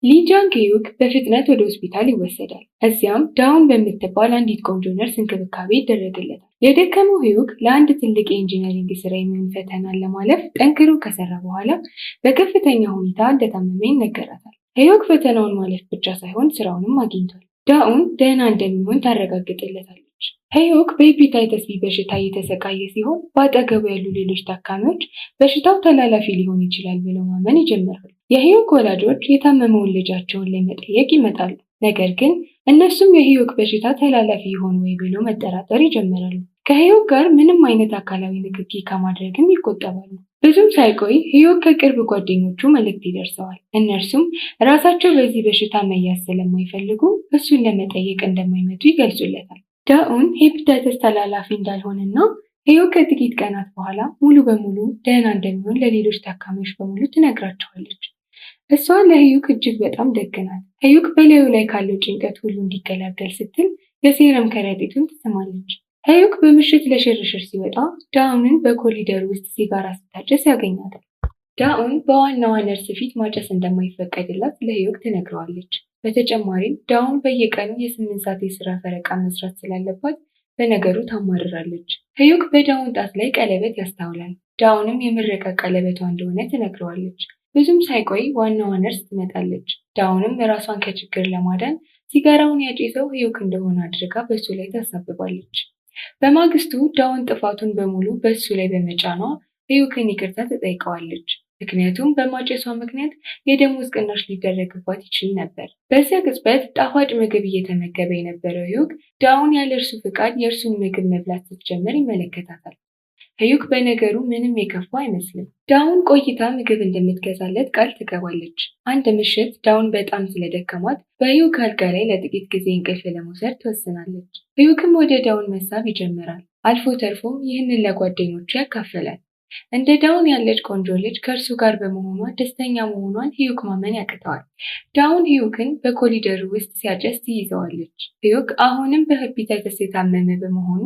ሊ ጃንግ ሂዩክ በፍጥነት ወደ ሆስፒታል ይወሰዳል። እዚያም ዳውን በምትባል አንዲት ቆንጆ ነርስ እንክብካቤ ይደረግለታል። የደከመው ሂዩክ ለአንድ ትልቅ የ engineering ስራ የሚሆን ፈተናን ለማለፍ ጠንክሮ ከሰራ በኋላ በከፍተኛ ሁኔታ እንደታመመ ይነገራታል። ሂዩክ ፈተናውን ማለፍ ብቻ ሳይሆን ስራውንም አግኝቷል። ዳውን ደህና እንደሚሆን ታረጋግጥለታለች። ሂዩክ በ hepatitis B በሽታ እየተሰቃየ ሲሆን፣ በአጠገቡ ያሉ ሌሎች ታካሚዎች በሽታው ተላላፊ ሊሆን ይችላል ብለው ማመን ይጀምራሉ። የሂዩክ ወላጆች የታመመውን ልጃቸውን ለመጠየቅ ይመጣሉ። ነገር ግን እነሱም የሂዩክ በሽታ ተላላፊ ይሆን ወይ ብለው መጠራጠር ይጀምራሉ። ከሂዩክ ጋር ምንም አይነት አካላዊ ንክኪ ከማድረግም ይቆጠባሉ። ብዙም ሳይቆይ ሂዩክ ከቅርብ ጓደኞቹ መልእክት ይደርሰዋል። እነርሱም ራሳቸው በዚህ በሽታ መያዝ ስለማይፈልጉ እሱን ለመጠየቅ እንደማይመጡ ይገልጹለታል። ዳኡን ሄፓታይተስ ተላላፊ እንዳልሆነና ሂዩክ ከጥቂት ቀናት በኋላ ሙሉ በሙሉ ደህና እንደሚሆን ለሌሎች ታካሚዎች በሙሉ ትነግራቸዋለች። እሷ ለሂዩክ እጅግ በጣም ደግ ናት። ሂዩክ በላዩ ላይ ካለው ጭንቀት ሁሉ እንዲገላገል ስትል የ serum ከረጢቱን ትስማለች። ሂዩክ በምሽት ለሽርሽር ሲወጣ ዳውንን በኮሪደር ውስጥ ሲጋራ ስታጨስ ያገኛታል። ዳውን በዋናዋ ነርስ ፊት ማጨስ እንደማይፈቀድላት ለሂዩክ ትነግረዋለች። በተጨማሪም ዳውን በየቀኑ የ8 ሰዓት የስራ ፈረቃ መስራት ስላለባት በነገሩ ታማርራለች። ሂዩክ በዳውን ጣት ላይ ቀለበት ያስተውላል። ዳውንም የምረቃ ቀለበቷ እንደሆነ ትነግረዋለች። ብዙም ሳይቆይ ዋናዋ ነርስ ትመጣለች። ዳውንም ራሷን ከችግር ለማዳን ሲጋራውን ያጨሰው ሂዩክ እንደሆነ አድርጋ በእሱ ላይ ታሳብባለች። በማግስቱ ዳውን ጥፋቱን በሙሉ በእሱ ላይ በመጫኗ ሂዩክን ይቅርታ ትጠይቀዋለች። ምክንያቱም በማጨሷ ምክንያት የደሞዝ ቅናሽ ሊደረግባት ይችል ነበር። በዚያ ቅጽበት ጣፋጭ ምግብ እየተመገበ የነበረው ሂዩክ ዳውን ያለ እርሱ ፍቃድ የእርሱን ምግብ መብላት ስትጀምር ይመለከታታል። ሂዩክ በነገሩ ምንም የከፋው አይመስልም። ዳውን ቆይታ ምግብ እንደምትገዛለት ቃል ትገባለች። አንድ ምሽት ዳውን በጣም ስለደከማት በሂዩክ አልጋ ላይ ለጥቂት ጊዜ እንቅልፍ ለመውሰድ ትወስናለች። ሂዩክም ወደ ዳውን መሳብ ይጀምራል። አልፎ ተርፎም ይህንን ለጓደኞቹ ያካፍላል። እንደ ዳውን ያለች ቆንጆ ልጅ ከእርሱ ጋር በመሆኗ ደስተኛ መሆኗን ሂዩክ ማመን ያቅተዋል። ዳውን ሂዩክን በኮሪደሩ ውስጥ ሲያጨስ ትይዘዋለች። ሂዩክ አሁንም በሄፓታይተስ የታመመ በመሆኑ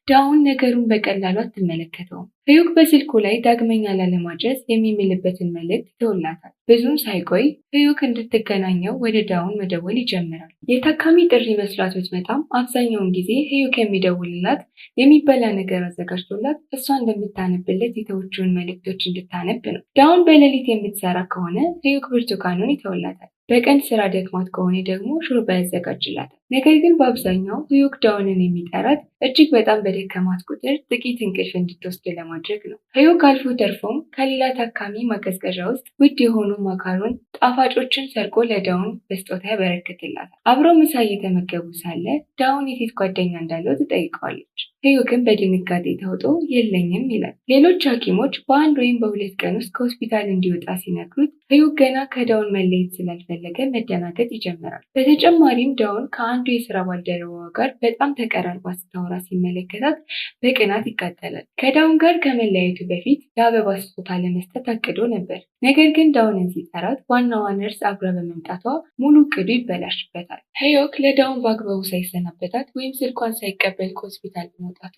ዳውን ነገሩን በቀላሉ አትመለከተውም። ሂዩክ በስልኩ ላይ ዳግመኛ ላለማጨስ የሚምልበትን መልእክት ይተውላታል። ብዙም ሳይቆይ ሂዩክ እንድትገናኘው ወደ ዳውን መደወል ይጀምራል። የታካሚ ጥሪ መስሏት ብትመጣም፣ አብዛኛውን ጊዜ ሂዩክ የሚደውልላት የሚበላ ነገር አዘጋጅቶላት እሷ እንደምታነብለት የተወችውን መልእክቶች እንድታነብ ነው። ዳውን በሌሊት የምትሰራ ከሆነ ሂዩክ ብርቱካኑን ይተውላታል። በቀን ስራ ደክሟት ከሆነ ደግሞ ሾርባ ያዘጋጅላታል። ነገር ግን በአብዛኛው ሂዩክ ዳውንን የሚጠራት እጅግ በጣም በደከማት ቁጥር ጥቂት እንቅልፍ እንድትወስድ ለማድረግ ነው። ሂዩክ አልፎ ተርፎም ከሌላ ታካሚ ማቀዝቀዣ ውስጥ ውድ የሆኑ ማካሮን ጣፋጮችን ሰርቆ ለዳውን በስጦታ ያበረክትላታል። አብረው ምሳ እየተመገቡ ሳለ ዳውን የሴት ጓደኛ እንዳለው ትጠይቀዋለች። ሂዩክም በድንጋጤ ተውጦ የለኝም ይላል። ሌሎች ሐኪሞች በአንድ ወይም በ2 ቀን ውስጥ ከሆስፒታል እንዲወጣ ሲነግሩት ሂዩክ ገና ከዳውን መለየት ስላልፈለገ መደናገጥ ይጀምራል። በተጨማሪም ዳውን ከአንዱ የስራ ባልደረባዋ ጋር በጣም ተቀራርባ ስታወራ ሲመለከታት በቅናት ይቃጠላል። ከዳውን ጋር ከመለያየቱ በፊት የአበባ ስጦታ ለመስጠት አቅዶ ነበር። ነገር ግን ዳውንን ሲጠራት ዋናዋ ነርስ አብራ በመምጣቷ ሙሉ እቅዱ ይበላሽበታል። ሂዩክ ለዳውን በአግባቡ ሳይሰናበታት ወይም ስልኳን ሳይቀበል ከሆስፒታል በመውጣቱ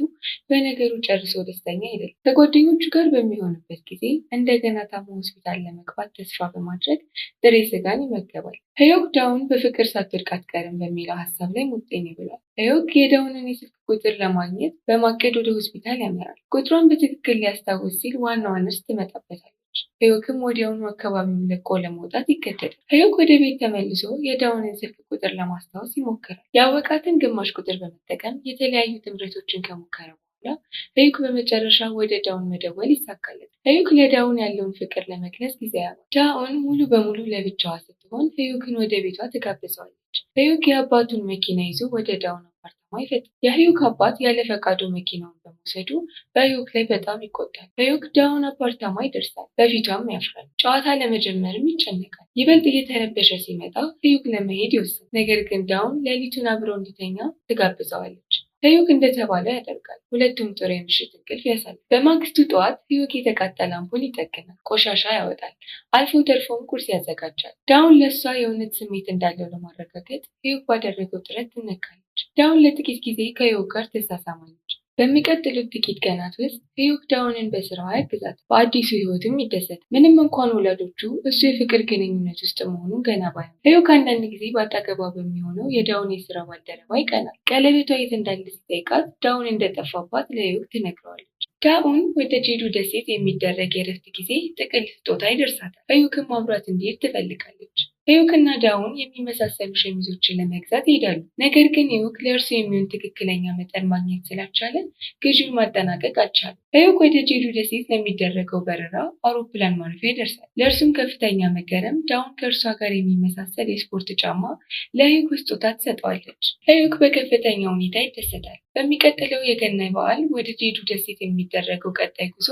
በነገሩ ጨርሶ ደስተኛ አይደለም። ከጓደኞቹ ጋር በሚሆንበት ጊዜ እንደገና ታሞ ሆስፒታል ለመግባት ተስፋ በማድረግ ጥሬ ስጋን ይመገባል። ሂዩክ ዳውን በፍቅር ሳትወድቅ አትቀርም በሚለው ሀሳብ ላይ ሙጥኝ ብሏል። ሂዩክ የዳውንን የስልክ ቁጥር ለማግኘት በማቀድ ወደ ሆስፒታል ያመራል። ቁጥሯን በትክክል ሊያስታውስ ሲል ዋናዋ ነርስ ትመጣበታለች። ሂዩክም ወዲያውኑ አካባቢውን ለቆ ለመውጣት ይገደዳል። ሂዩክ ወደ ቤት ተመልሶ የዳውንን ስልክ ቁጥር ለማስታወስ ይሞክራል። ያወቃትን ግማሽ ቁጥር በመጠቀም የተለያዩ ጥምረቶችን ከሞከረ በኋላ ሂዩክ በመጨረሻ ወደ ዳውን መደወል ይሳካለታል። ሂዩክ ለዳውን ያለውን ፍቅር ለመግለጽ ጊዜ ያጣል። ዳውን ሙሉ በሙሉ ለብቻዋ ስትሆን ሂዩክን ወደ ቤቷ ትጋብዘዋለች። ሂዩክ የአባቱን መኪና ይዞ ወደ ዳውን አፓርታማ ይፈጥናል። የሂዩክ አባት ያለ ፈቃዱ መኪናውን በመውሰዱ በሂዩክ ላይ በጣም ይቆጣል። ሂዩክ ዳውን አፓርታማ ይደርሳል። በፊቷም ያፍራል። ጨዋታ ለመጀመርም ይጨነቃል። ይበልጥ እየተረበሸ ሲመጣ ሂዩክ ለመሄድ ይወስናል። ነገር ግን ዳውን ሌሊቱን አብረው እንዲተኛ ትጋብዘዋለች። ሂዩክ እንደተባለው ያደርጋል። ሁለቱም ጥሩ የምሽት እንቅልፍ ያሳልፋሉ። በማግስቱ ጠዋት ሂዩክ የተቃጠለ አምፖል ይጠግናል፣ ቆሻሻ ያወጣል፣ አልፎ ተርፎም ቁርስ ያዘጋጃል። ዳውን ለእሷ የእውነት ስሜት እንዳለው ለማረጋገጥ ሂዩክ ባደረገው ጥረት ትነካለች። ዳውን ለጥቂት ጊዜ ከሂዩክ ጋር ትሳሳማለች። በሚቀጥሉት ጥቂት ቀናት ውስጥ ህዩክ ዳውንን በስራዋ ያግዛታል። በአዲሱ ህይወቱም ይደሰታል። ምንም እንኳን ወላጆቹ እሱ የፍቅር ግንኙነት ውስጥ መሆኑን ገና ባይሆን፣ ህዩክ አንዳንድ ጊዜ በአጠገቧ በሚሆነው የዳውን የስራ ባልደረባ ይቀናል። ቀለበቷ የት እንዳለ ሲጠይቃት ዳውን እንደጠፋባት ለህዩክ ትነግረዋለች። ዳውን ወደ ጄዱ ደሴት የሚደረግ የእረፍት ጊዜ ጥቅል ስጦታ ይደርሳታል። ህዩክም አብሯት እንዲሄድ ትፈልጋለች። ህዩክና ዳውን የሚመሳሰሉ ሸሚዞችን ለመግዛት ይሄዳሉ። ነገር ግን ህዩክ ለእርሱ የሚሆን ትክክለኛ መጠን ማግኘት ስላልቻለ ግዢውን ማጠናቀቅ አልቻለም። ህዩክ ወደ ጄዱ ደሴት ለሚደረገው በረራ አውሮፕላን ማረፊያ ይደርሳል። ለእርሱም ከፍተኛ መገረም ዳውን ከእርሷ ጋር የሚመሳሰል የስፖርት ጫማ ለህዩክ ስጦታ ትሰጠዋለች። ህዩክ በከፍተኛ ሁኔታ ይደሰታል። በሚቀጥለው የገና በዓል ወደ ጄዱ ደሴት የሚደረገው ቀጣይ ጉዞ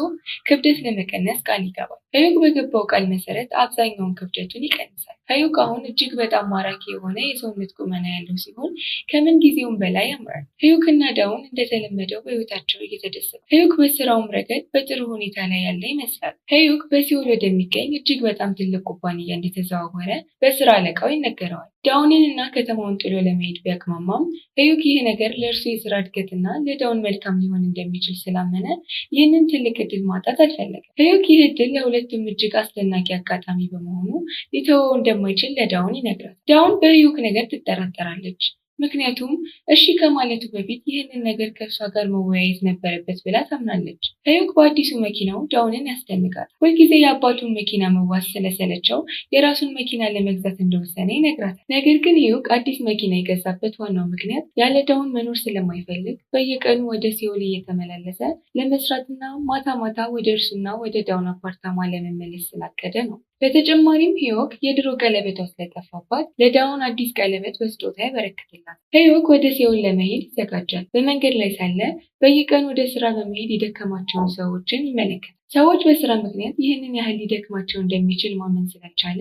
ክብደት ለመቀነስ ቃል ይገባል። ህዩክ በገባው ቃል መሰረት አብዛኛውን ክብደቱን ይቀንሳል። ህዩክ አሁን እጅግ በጣም ማራኪ የሆነ የሰውነት ቁመና ያለው ሲሆን ከምን ጊዜውም በላይ ያምራል። ህዩክና ዳውን እንደተለመደው በህይወታቸው እየተደሰቱ፣ ህዩክ በስራውም ረገድ በጥሩ ሁኔታ ላይ ያለ ይመስላል። ህዩክ በሲኦል ወደሚገኝ እጅግ በጣም ትልቅ ኩባንያ እንደተዘዋወረ በስራ አለቃው ይነገረዋል። ዳውንን እና ከተማውን ጥሎ ለመሄድ ቢያቅማማም ህዩክ ይህ ነገር ለእርሱ የስራ እድገትና ለዳውን መልካም ሊሆን እንደሚችል ስላመነ ይህንን ትልቅ እድል ማጣት አልፈለገም። ህዩክ ይህ እድል ለሁለቱም እጅግ አስደናቂ አጋጣሚ በመሆኑ ሊተወው እንደማይችል ለዳውን ይነግራል። ዳውን በህዩክ ነገር ትጠራጠራለች። ምክንያቱም እሺ ከማለቱ በፊት ይህንን ነገር ከእርሷ ጋር መወያየት ነበረበት ብላ ታምናለች። ህዩክ በአዲሱ መኪናው ዳውንን ያስደንቃል። ሁልጊዜ የአባቱን መኪና መዋስ ስለሰለቸው የራሱን መኪና ለመግዛት እንደወሰነ ይነግራታል። ነገር ግን ህዩክ አዲስ መኪና የገዛበት ዋናው ምክንያት ያለ ዳውን መኖር ስለማይፈልግ በየቀኑ ወደ ሲኦል እየተመላለሰ ለመስራትና ማታ ማታ ወደ እርሱና ወደ ዳውን አፓርታማ ለመመለስ ስላቀደ ነው። በተጨማሪም ህዩክ የድሮ ቀለበቷ ስለጠፋባት ለዳውን አዲስ ቀለበት በስጦታ ያበረክትላታል። ህዩክ ወደ ሲኦል ለመሄድ ይዘጋጃል። በመንገድ ላይ ሳለ በየቀኑ ወደ ስራ በመሄድ የደከማቸውን ሰዎችን ይመለከታል። ሰዎች በስራ ምክንያት ይህንን ያህል ሊደክማቸው እንደሚችል ማመን ስላልቻለ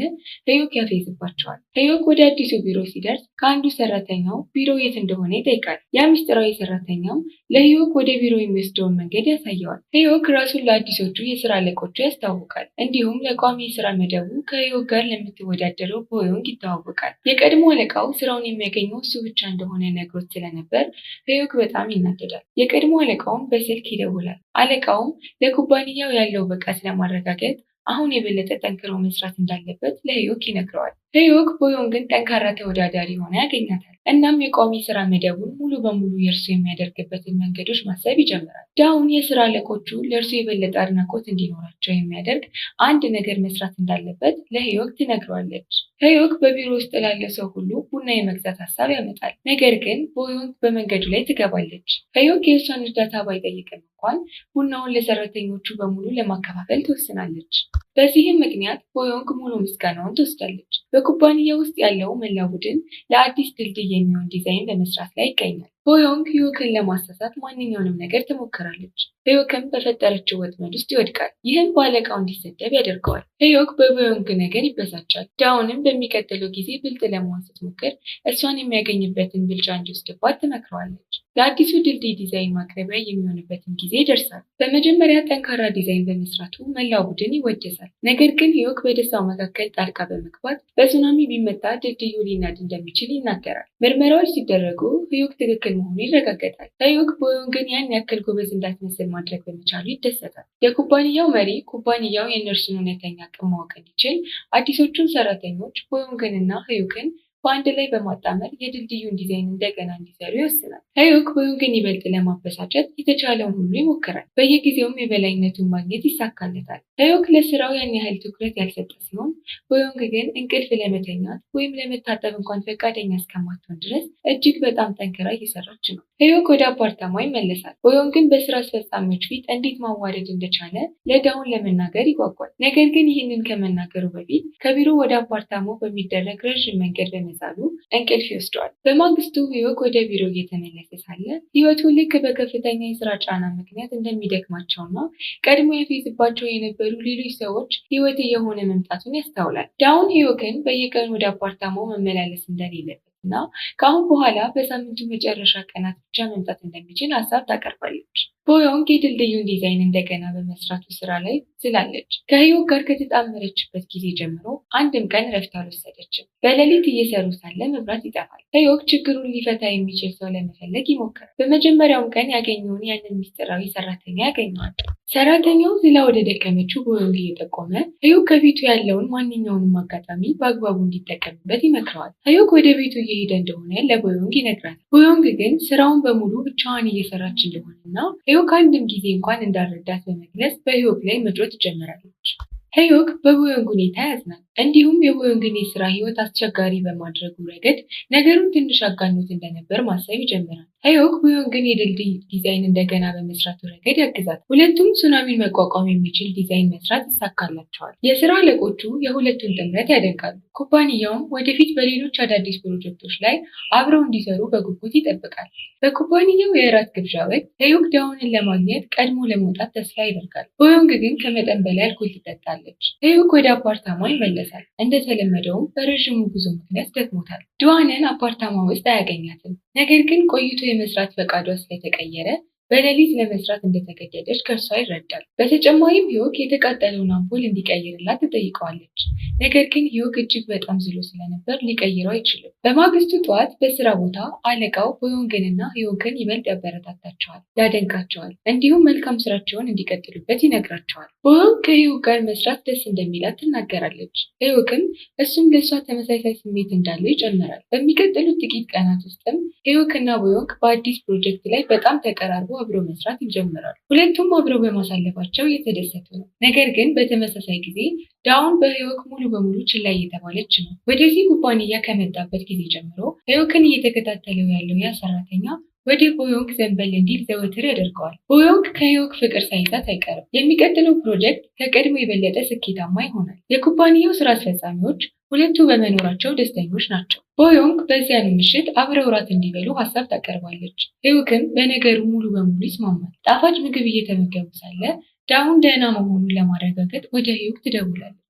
ህዩክ ያፌዝባቸዋል። ህዩክ ወደ አዲሱ ቢሮ ሲደርስ ከአንዱ ሰራተኛው ቢሮ የት እንደሆነ ይጠይቃል። ያ ምስጢራዊ ሰራተኛም ለህዩክ ወደ ቢሮ የሚወስደውን መንገድ ያሳየዋል። ህዩክ ራሱን ለአዲሶቹ የስራ አለቆቹ ያስተዋውቃል። እንዲሁም ለቋሚ የስራ መደቡ ከህዩክ ጋር ለምትወዳደረው ቦዮንግ ይተዋወቃል። የቀድሞ አለቃው ስራውን የሚያገኘው እሱ ብቻ እንደሆነ ነግሮት ስለነበር ህዩክ በጣም ይናደዳል። የቀድሞ አለቃውን በስልክ ይደውላል። አለቃውም ለኩባንያው ያለው ብቃት ለማረጋገጥ አሁን የበለጠ ጠንክሮ መስራት እንዳለበት ለህዩክ ይነግረዋል። ህዩክ ቦዮንግን ጠንካራ ተወዳዳሪ ሆና ያገኛታል። እናም የቋሚ ስራ መደቡን ሙሉ በሙሉ የእርሱ የሚያደርግበትን መንገዶች ማሰብ ይጀምራል። ዳውን የስራ አለቆቹ ለእርሱ የበለጠ አድናቆት እንዲኖራቸው የሚያደርግ አንድ ነገር መስራት እንዳለበት ለህዩክ ትነግረዋለች። ህዩክ በቢሮ ውስጥ ላለ ሰው ሁሉ ቡና የመግዛት ሀሳብ ያመጣል። ነገር ግን ቦዮንግ በመንገዱ ላይ ትገባለች። ህዩክ የእርሷን እርዳታ ባይጠይቅም እንኳን ቡናውን ለሰራተኞቹ በሙሉ ለማከፋፈል ትወስናለች። በዚህም ምክንያት ቦዮንግ ሙሉ ምስጋናውን ትወስዳለች። በኩባንያ ውስጥ ያለው መላ ቡድን ለአዲስ ድልድይ የሚሆን ዲዛይን በመስራት ላይ ይገኛል። ቦዮንግ ህዩክን ለማሳሳት ማንኛውንም ነገር ትሞክራለች። ህዩክም በፈጠረችው ወጥመድ ውስጥ ይወድቃል። ይህም በአለቃው እንዲሰደብ ያደርገዋል። ህዩክ በቦዮንግ ነገር ይበሳጫል። ዳውንም በሚቀጥለው ጊዜ ብልጥ ለመሆን ስትሞክር እሷን የሚያገኝበትን ብልጫ እንዲወስድባት ትመክረዋለች። ለአዲሱ ድልድይ ዲዛይን ማቅረቢያ የሚሆንበትን ጊዜ ይደርሳል። በመጀመሪያ ጠንካራ ዲዛይን በመስራቱ መላው ቡድን ይወደሳል። ነገር ግን ህዩክ በደስታው መካከል ጣልቃ በመግባት በሱናሚ ቢመታ ድልድዩ ሊናድ እንደሚችል ይናገራል። ምርመራዎች ሲደረጉ ህዩክ ትክክል መሆኑ ይረጋገጣል። ህዩክ ቦዮንግን ያን ያክል ጎበዝ እንዳትመስል ማድረግ በመቻሉ ይደሰታል። የኩባንያው መሪ ኩባንያው የእነርሱን እውነተኛ አቅም ማወቅ እንዲችል አዲሶቹን ሰራተኞች ቦዮንግንና ህዩክን በአንድ ላይ በማጣመር የድልድዩን ዲዛይን እንደገና እንዲሰሩ ይወስናል። ህዩክ ቦዮንግን ይበልጥ ለማበሳጨት የተቻለውን ሁሉ ይሞክራል። በየጊዜውም የበላይነቱን ማግኘት ይሳካለታል። ህዩክ ለስራው ያን ያህል ትኩረት ያልሰጠ ሲሆን፣ ቦዮንግ ግን እንቅልፍ ለመተኛት ወይም ለመታጠብ እንኳን ፈቃደኛ እስከማትሆን ድረስ እጅግ በጣም ጠንክራ እየሰራች ነው። ህዩክ ወደ አፓርታማው ይመለሳል። ቦዮንግን በስራ አስፈጻሚዎች ፊት እንዴት ማዋረድ እንደቻለ ለዳውን ለመናገር ይጓጓል። ነገር ግን ይህንን ከመናገሩ በፊት ከቢሮ ወደ አፓርታማው በሚደረግ ረዥም መንገድ በመዛሉ እንቅልፍ ይወስደዋል። በማግስቱ ህዩክ ወደ ቢሮ እየተመለሰ ሳለ ህይወቱ ልክ በከፍተኛ የስራ ጫና ምክንያት እንደሚደክማቸውና ቀድሞ ያፌዝባቸው የነበሩ ሌሎች ሰዎች ህይወት እየሆነ መምጣቱን ያስተውላል። ዳውን ህዩክን በየቀኑ ወደ አፓርታማው መመላለስ እንደሌለበት እና ከአሁን በኋላ በሳምንቱ መጨረሻ ቀናት ብቻ መምጣት እንደሚችል ሀሳብ ታቀርባለች። ቦዮንግ የድልድዩን ዲዛይን እንደገና በመስራቱ ስራ ላይ ዝላለች። ከህይወት ጋር ከተጣመረችበት ጊዜ ጀምሮ አንድም ቀን እረፍት አልወሰደችም። በሌሊት እየሰሩ ሳለ መብራት ይጠፋል። ህይወት ችግሩን ሊፈታ የሚችል ሰው ለመፈለግ ይሞክራል። በመጀመሪያውም ቀን ያገኘውን ያንን ምስጢራዊ ሰራተኛ ያገኘዋል። ሰራተኛው ዝላ ወደ ደከመችው ቦዮንግ እየጠቆመ ህይወት ከፊቱ ያለውን ማንኛውንም አጋጣሚ በአግባቡ እንዲጠቀምበት ይመክረዋል። ህይወት ወደ ቤቱ እየሄደ እንደሆነ ለቦዮንግ ይነግራታል። ቦዮንግ ግን ስራውን በሙሉ ብቻዋን እየሰራች እንደሆነና ህይወት አንድም ጊዜ እንኳን እንዳልረዳት በመግለጽ በህይወት ላይ መጮህ ትጀምራለች። ህይወት በቦዮንግ ሁኔታ ያዝናል። እንዲሁም የቦዮንግን የስራ ህይወት አስቸጋሪ በማድረጉ ረገድ ነገሩን ትንሽ አጋኖት እንደነበር ማሰብ ይጀምራል። ህይወት ቦዮንግን የድልድይ ዲዛይን እንደገና በመስራቱ ረገድ ያግዛል። ሁለቱም ሱናሚን መቋቋም የሚችል ዲዛይን መስራት ይሳካላቸዋል። የስራ አለቆቹ የሁለቱን ጥምረት ያደንቃሉ። ኩባንያውም ወደፊት በሌሎች አዳዲስ ፕሮጀክቶች ላይ አብረው እንዲሰሩ በጉጉት ይጠብቃል። በኩባንያው የእራት ግብዣ ወቅት ህይወት ዳውንን ለማግኘት ቀድሞ ለመውጣት ተስፋ ያደርጋል። ቦዮንግ ግን ከመጠን በላይ አልኮል ትጠጣለች። ህይወት ወደ አፓርታማ ይመለሳል። እንደተለመደውም በረዥሙ ጉዞ ምክንያት ደክሞታል። ድዋንን አፓርታማ ውስጥ አያገኛትም። ነገር ግን ቆይቶ የመስራት ፈቃዷ ስለተቀየረ በሌሊት ለመስራት እንደተገደደች ከእርሷ ይረዳል። በተጨማሪም ህይወት የተቃጠለውን አምፖል እንዲቀይርላት ትጠይቀዋለች። ነገር ግን ህይወት እጅግ በጣም ዝሎ ስለነበር ሊቀይረው አይችልም። በማግስቱ ጠዋት በስራ ቦታ አለቃው ቦዮንግንና ህይወትን ይበልጥ ያበረታታቸዋል፣ ያደንቃቸዋል፣ እንዲሁም መልካም ስራቸውን እንዲቀጥሉበት ይነግራቸዋል። ቦዮንግ ከህይወት ጋር መስራት ደስ እንደሚላት ትናገራለች። ህይወትም እሱም ለእሷ ተመሳሳይ ስሜት እንዳለው ይጨምራል። በሚቀጥሉት ጥቂት ቀናት ውስጥም ህይወትና ቦዮንግ በአዲስ ፕሮጀክት ላይ በጣም ተቀራርቦ አብረው መስራት ይጀምራሉ። ሁለቱም አብረው በማሳለፋቸው እየተደሰቱ ነው። ነገር ግን በተመሳሳይ ጊዜ ዳውን በህይወት ሙሉ በሙሉ ችላ እየተባለች ነው። ወደዚህ ኩባንያ ከመጣበት ጊዜ ጀምሮ ህይወትን እየተከታተለው ያለው ያ ሰራተኛ ወደ ቦዮንግ ዘንበል እንዲል ዘወትር ያደርገዋል። ቦዮንግ ከህይወት ፍቅር ሳይዛት አይቀርም። የሚቀጥለው ፕሮጀክት ከቀድሞ የበለጠ ስኬታማ ይሆናል። የኩባንያው ስራ አስፈጻሚዎች ሁለቱ በመኖራቸው ደስተኞች ናቸው። ቦዮንግ በዚያኑ ምሽት አብረው እራት እንዲበሉ ሀሳብ ታቀርባለች። ህይወትም በነገሩ ሙሉ በሙሉ ይስማማል። ጣፋጭ ምግብ እየተመገቡ ሳለ ዳውን ደህና መሆኑን ለማረጋገጥ ወደ ህይወት ትደውላለች።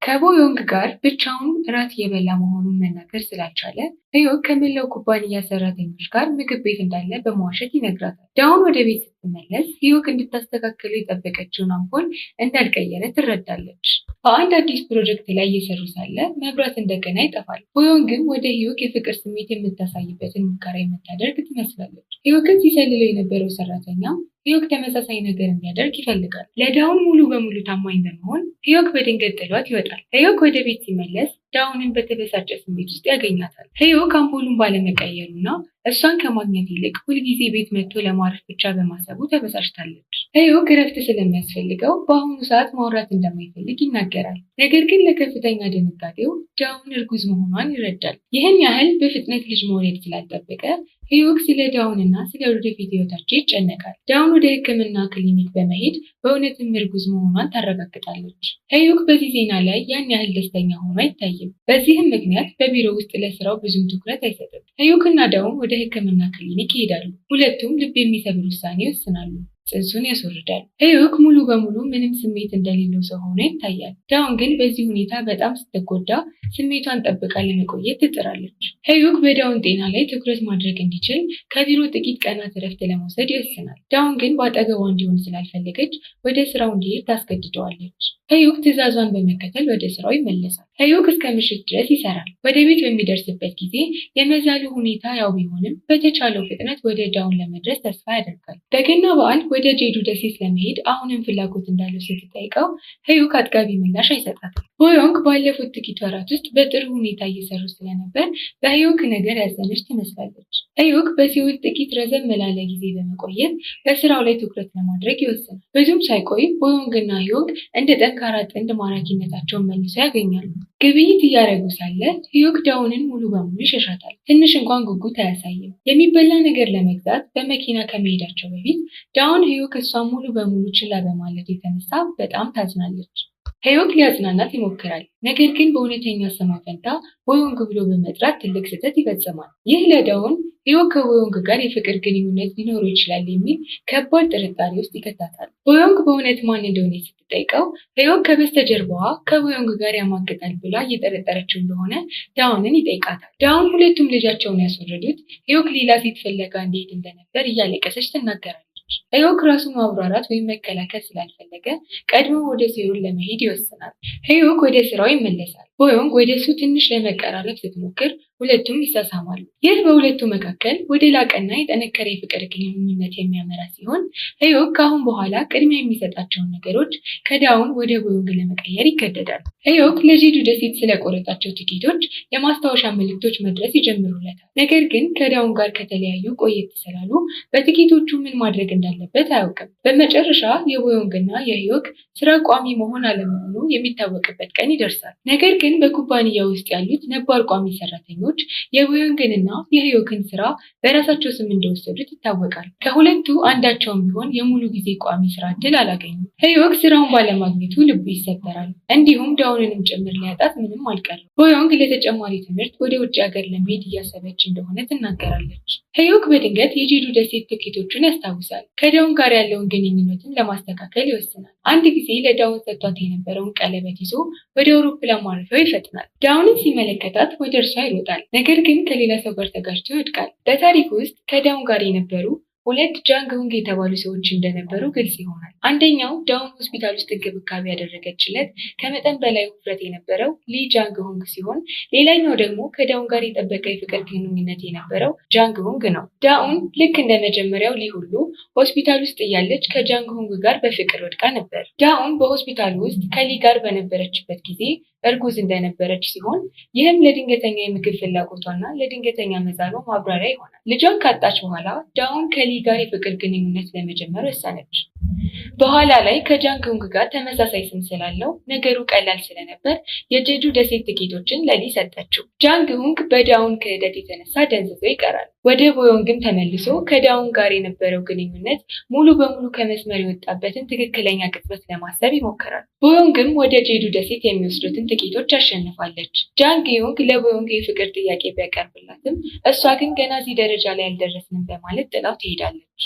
ከቦዮንግ ጋር ብቻውን እራት እየበላ መሆኑን መናገር ስላልቻለ ህይወት ከመላው ኩባንያ ሰራተኞች ጋር ምግብ ቤት እንዳለ በመዋሸት ይነግራታል። ዳውን ወደ ቤት ስትመለስ ህይወት እንድታስተካክለው የጠበቀችውን አምፖል እንዳልቀየረ ትረዳለች። በአንድ አዲስ ፕሮጀክት ላይ እየሰሩ ሳለ መብራት እንደገና ይጠፋል። ቦዮንግም ወደ ህይወት የፍቅር ስሜት የምታሳይበትን ሙከራ የምታደርግ ትመስላለች። ህይወትን ሲሰልለው የነበረው ሰራተኛ ህይወት ተመሳሳይ ነገር እንዲያደርግ ይፈልጋል። ለዳውን ሙሉ በሙሉ ታማኝ በመሆን ህይወት በድንገት ጥሏት ይወጣል። ህይወት ወደ ቤት ሲመለስ ዳውንን በተበሳጨ ስሜት ውስጥ ያገኛታል። ህይወት አምፖሉን ባለመቀየሩና እሷን ከማግኘት ይልቅ ሁልጊዜ ቤት መጥቶ ለማረፍ ብቻ በማሰቡ ተበሳጭታለች። ህይወት እረፍት ስለሚያስፈልገው በአሁኑ ሰዓት ማውራት እንደማይፈልግ ይናገራል። ነገር ግን ለከፍተኛ ድንጋጤው ዳውን እርጉዝ መሆኗን ይረዳል። ይህን ያህል በፍጥነት ልጅ መውለድ ስላልጠበቀ ህይወት ስለ ዳውንና ስለ ወደፊት ህይወታቸው ይጨነቃል። ዳውን ወደ ሕክምና ክሊኒክ በመሄድ በእውነትም እርጉዝ መሆኗን ታረጋግጣለች። ህይወት በዚህ ዜና ላይ ያን ያህል ደስተኛ ሆኖ አይታይም። በዚህም ምክንያት በቢሮ ውስጥ ለስራው ብዙም ትኩረት አይሰጥም። ህይወትና ዳውን ወደ ሕክምና ክሊኒክ ይሄዳሉ። ሁለቱም ልብ የሚሰብር ውሳኔ ይወስናሉ። ጽንሱን ያስወርዳሉ። ህይወት ሙሉ በሙሉ ምንም ስሜት እንደሌለው ሰው ሆኖ ይታያል። ዳውን ግን በዚህ ሁኔታ በጣም ስትጎዳ ስሜቷን ጠብቃ ለመቆየት ትጥራለች። ህይወት በዳውን ጤና ላይ ትኩረት ማድረግ እንዲችል ከቢሮ ጥቂት ቀናት እረፍት ለመውሰድ ይወስናል። ዳውን ግን በአጠገቧ እንዲሆን ስላልፈለገች ወደ ስራው እንዲሄድ ታስገድደዋለች። ህይወት ትዕዛዟን በመከተል ወደ ስራው ይመለሳል። ህይወት እስከ ምሽት ድረስ ይሰራል። ወደ ቤት በሚደርስበት ጊዜ የመዛሉ ሁኔታ ያው ቢሆንም በተቻለው ፍጥነት ወደ ዳውን ለመድረስ ተስፋ ያደርጋል። በገና በዓል ወደ ጄጁ ደሴት ለመሄድ አሁንም ፍላጎት እንዳለው ስትጠይቀው ህይወት አጥጋቢ ምላሽ አይሰጣትም። ቦዮንግ ባለፉት ጥቂት ወራት ውስጥ በጥሩ ሁኔታ እየሰሩ ስለነበር በህይወት ነገር ያዘነች ትመስላለች። ህይወት በሲኦል ጥቂት ረዘም ላለ ጊዜ በመቆየት በስራው ላይ ትኩረት ለማድረግ ይወስናል። ብዙም ሳይቆይ ቦዮንግ እና ህይወት እንደ ጠንካራ ጥንድ ማራኪነታቸውን መልሰው ያገኛሉ። ግብይት እያደረጉ ሳለ ህይወት ዳውንን ሙሉ በሙሉ ይሸሻታል። ትንሽ እንኳን ጉጉት አያሳይም። የሚበላ ነገር ለመግዛት በመኪና ከመሄዳቸው በፊት ዳውን ህይወት እሷን ሙሉ በሙሉ ችላ በማለት የተነሳ በጣም ታዝናለች። ሄዮክ ሊያጽናናት ይሞክራል። ነገር ግን በእውነተኛ ስሟ ፈንታ ቦዮንግ ብሎ በመጥራት ትልቅ ስህተት ይፈጽማል። ይህ ለዳውን ሄዮክ ከቦዮንግ ጋር የፍቅር ግንኙነት ሊኖረው ይችላል የሚል ከባድ ጥርጣሬ ውስጥ ይከታታል። ቦዮንግ በእውነት ማን እንደሆነ ስትጠይቀው ሄዮክ ከበስተጀርባዋ ከቦዮንግ ጋር ያማግጣል ብላ እየጠረጠረችው እንደሆነ ዳውንን ይጠይቃታል። ዳውን ሁለቱም ልጃቸውን ያስወረዱት ሄዮክ ሌላ ሴት ፍለጋ እንዲሄድ እንደነበር እያለቀሰች ትናገራለች። ሄዮክ ራሱን ማብራራት ወይም መከላከል ስላልፈለገ ቀድሞ ወደ ሴኡል ለመሄድ ይወስናል። ሄዮክ ወደ ስራው ይመለሳል። ቦዮንግ ወደ እሱ ትንሽ ለመቀራረብ ስትሞክር ሁለቱም ይሳሳማሉ። ይህ በሁለቱ መካከል ወደ ላቀና የጠነከረ የፍቅር ግንኙነት የሚያመራ ሲሆን ሄዮክ ከአሁን በኋላ ቅድሚያ የሚሰጣቸውን ነገሮች ከዳውን ወደ ቦዮንግ ለመቀየር ይገደዳል። ሄዮክ ለጄጁ ደሴት ስለቆረጣቸው ትኬቶች የማስታወሻ መልእክቶች መድረስ ይጀምሩለታል። ነገር ግን ከዳውን ጋር ከተለያዩ ቆየት ስላሉ በትኬቶቹ ምን ማድረግ እንዳለበት አያውቅም። በመጨረሻ የቦዮንግና የሄዮክ ስራ ቋሚ መሆን አለመሆኑ የሚታወቅበት ቀን ይደርሳል። ነገር ግን በኩባንያ ውስጥ ያሉት ነባር ቋሚ ሰራተኞች የቦዮንግንና የሄዮክን ስራ በራሳቸው ስም እንደወሰዱት ይታወቃል። ከሁለቱ አንዳቸውም ቢሆን የሙሉ ጊዜ ቋሚ ስራ እድል አላገኙም። ሄዮክ ስራውን ባለማግኘቱ ልቡ ይሰበራል። እንዲሁም ዳውንንም ጭምር ሊያጣት ምንም አልቀረም። ቦዮንግ ለተጨማሪ ትምህርት ወደ ውጭ ሀገር ለመሄድ እያሰበች እንደሆነ ትናገራለች። ሄዮክ በድንገት የጄጁ ደሴት ትኬቶቹን ያስታውሳል። ከዳውን ጋር ያለውን ግንኙነትን ለማስተካከል ይወስናል። አንድ ጊዜ ለዳውን ሰጥቷት የነበረውን ቀለበት ይዞ ወደ አውሮፕላን ማረፊያው ይፈጥናል። ዳውንን ሲመለከታት ወደ እርሷ ይሮጣል። ነገር ግን ከሌላ ሰው ጋር ተጋጭቶ ይወድቃል። በታሪክ ውስጥ ከዳውን ጋር የነበሩ ሁለት ጃንግ ሁንግ የተባሉ ሰዎች እንደነበሩ ግልጽ ይሆናል። አንደኛው ዳውን ሆስፒታል ውስጥ እንክብካቤ ያደረገችለት ከመጠን በላይ ውፍረት የነበረው ሊ ጃንግ ሁንግ ሲሆን፣ ሌላኛው ደግሞ ከዳውን ጋር የጠበቀ የፍቅር ግንኙነት የነበረው ጃንግ ሁንግ ነው። ዳውን ልክ እንደ መጀመሪያው ሊ ሁሉ ሆስፒታል ውስጥ እያለች ከጃንግ ሁንግ ጋር በፍቅር ወድቃ ነበር። ዳውን በሆስፒታል ውስጥ ከሊ ጋር በነበረችበት ጊዜ እርጉዝ እንደነበረች ሲሆን፣ ይህም ለድንገተኛ የምግብ ፍላጎቷና ለድንገተኛ መዛሏ ማብራሪያ ይሆናል። ልጇን ካጣች በኋላ ዳውን ከሊ ጋር የፍቅር ግንኙነት ለመጀመር ወሰነች። በኋላ ላይ ከጃንግ ሁንግ ጋር ተመሳሳይ ስም ስላለው ነገሩ ቀላል ስለነበር የጄጁ ደሴት ትኬቶችን ለሊ ሰጠችው። ጃንግ ሁንግ በዳውን ክህደት የተነሳ ደንዝዞ ይቀራል። ወደ ቦዮንግም ተመልሶ ከዳውን ጋር የነበረው ግንኙነት ሙሉ በሙሉ ከመስመር የወጣበትን ትክክለኛ ቅጽበት ለማሰብ ይሞክራል። ቦዮንግም ወደ ጄጁ ደሴት የሚወስዱትን ትኬቶች አሸንፋለች። ጃንግ ዩንግ ለቦዮንግ የፍቅር ጥያቄ ቢያቀርብላትም እሷ ግን ገና እዚህ ደረጃ ላይ አልደረስንም በማለት ጥላው ትሄዳለች።